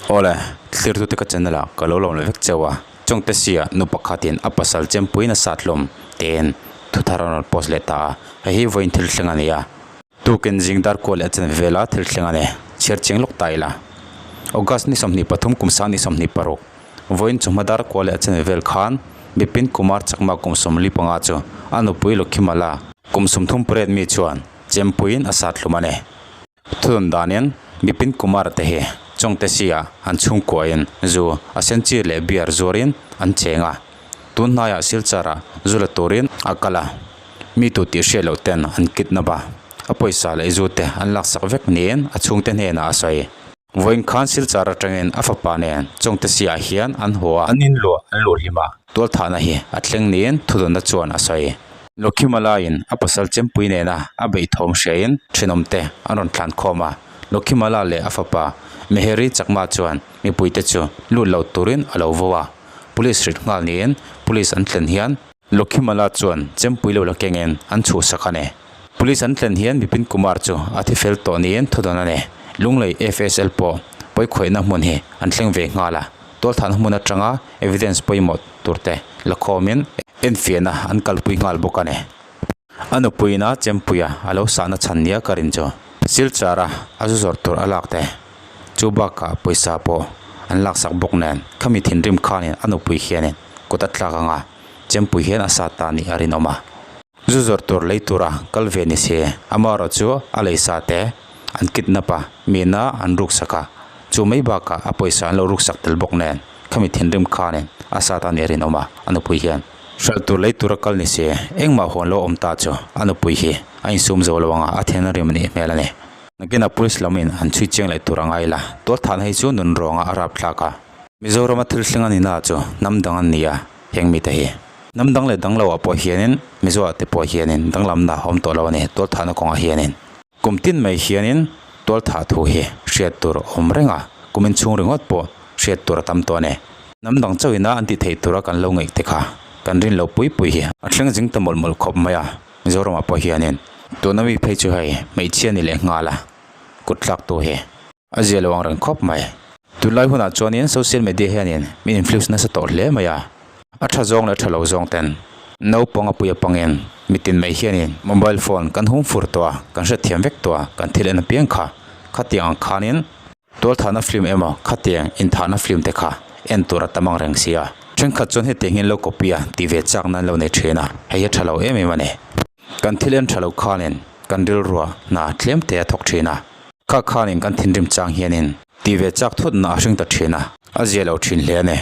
Awle, thlirtute ka channel ah ka lo lawm leh vek cheu a, Chawngte sia nu pakhatin a pasal chempuiin a sat hlawm tein thuthar an rawn post leh ta a, hei hi vawiin thil thleng a ni a. Tukin zing dar kual leh a chanve vela thil thleng a ni, chhiar chiang lawk ta ila. August ni 23 kum sang ni 26, vawiin chawhma dar kual leh a chanve vel khan Bipin Kumar Chakma kum 45 chu a nupui Lukhimala kum 38 mi chuan chempuiin a sat hlawm a ni. Thudun danin Bipin Kumar te hi Chawngte sia an chhungkuain zu a sen chi leh beer zuarin an cheng a, tun hnaiah Silchar-ah zu la turin a kal a, mi tu tih hriat loh ten an kidnap a, a pawisa leh zu te an laksak vek niin a chhungte hnenah a sawi. Vawiin khan Silchar atangin a fapa nen Chawngte sia hian an haw a, an inluah an luh hlim a, tualthahna hi a thleng niin thudunna chuan a sawi. Lokhimala-in a pasal chempui nena a beih thawm hriain thenawmte an rawn thlan khawm a. Lokhimala leh a fapa Meheri Chakma chuan mipuite chu lut lo turin a lo vo a. Police rit nghal niin police an thlen hian Lokhimala chuan chempui lo la kengin an chhuhsak a ni. Police an thlen hian Bipin Kumar chu a thi fel tawh niin thudawn a ni. Lunglei FSL pawh pawikhawihna hmun hi an thleng ve nghal a. Tualthahna hmun atanga evidence pawimawh turte la khawmin enfiahna an kalpui nghal bawk a ni. A nupuiina Chempuia a lo sahna chhan nia ka rin chu Silchara a zu zawrh tur a lak te chu bakah pawisa pawh an laksak bawk nen khami thinrim khanin a nupui hianin kut a tlak anga Chempui hian a sat ta nih a rinawm a. Zu zawrh tur lei tura kal ve ni se amaherawh chu a lei sa te an kidnap a, mina an ruksak a, chu mai bakah a pawisa an lo ruksak tel bawk nen khami thinrim khanin a sat a nih a rinawm a, a nupui hian. Hralh tur lei tura kal ni se engmah huan lo awm ta chu a nupui hi a insum zo lo anga a then a rim a nih hmel a ni. Nakinah police lamin an chhui chiang leh tur a ngai la, tualthahna hi chu nun rawnga a rapthlak a. Mizorama thil thleng a ni na chu hnam dang an ni a, heng mite hi. Hnam dang leh dang loah pawh hianin Mizoah te pawh hianin danglamna a awm tawh lo a ni, tualthahna kawngah hianin. Kum tin mai hianin tualthah thu hi hriat tur a awm reng a, kum inchhung ringawt pawh hriat tur a tam tawh a ni. Hnam dang chauhina an ti thei tura kan lo ngaih te kha kan rin lo pui pui hi a thleng zing ta mawlh mawlh khawp mai a, Mizoramah pawh hianin tuna mi phei chu hei hmeichhia ni leh nghal a kut tlak tu hi. A zia lo ang reng khawp mai. Tunlai hunah chuanin social media hianin min influence nasa tawh hle mai a. A tha zawng leh a tha lo zawng ten naupang a pui a pangin mitin mai hianin mobile phone kan hum fur tawh a, kan hrethiam vek tawh a, kan thil en apiang kha khatiang ang khanin tualthahna film emaw khatiang inthahna film te kha en tur a tam ang reng si a. Thenkhat chuan hetiang hian lo copy a tih ve chak nan lo nei thin a, hei hi a tha lo em em a ni. Kan thil en tha lo khanin kan rilrua hna tlem te a thawk thin a. Kha khanin kan thinrim chang hianin tih ve chak thut na a hring ta thin a, a zia lo thin hle a ni.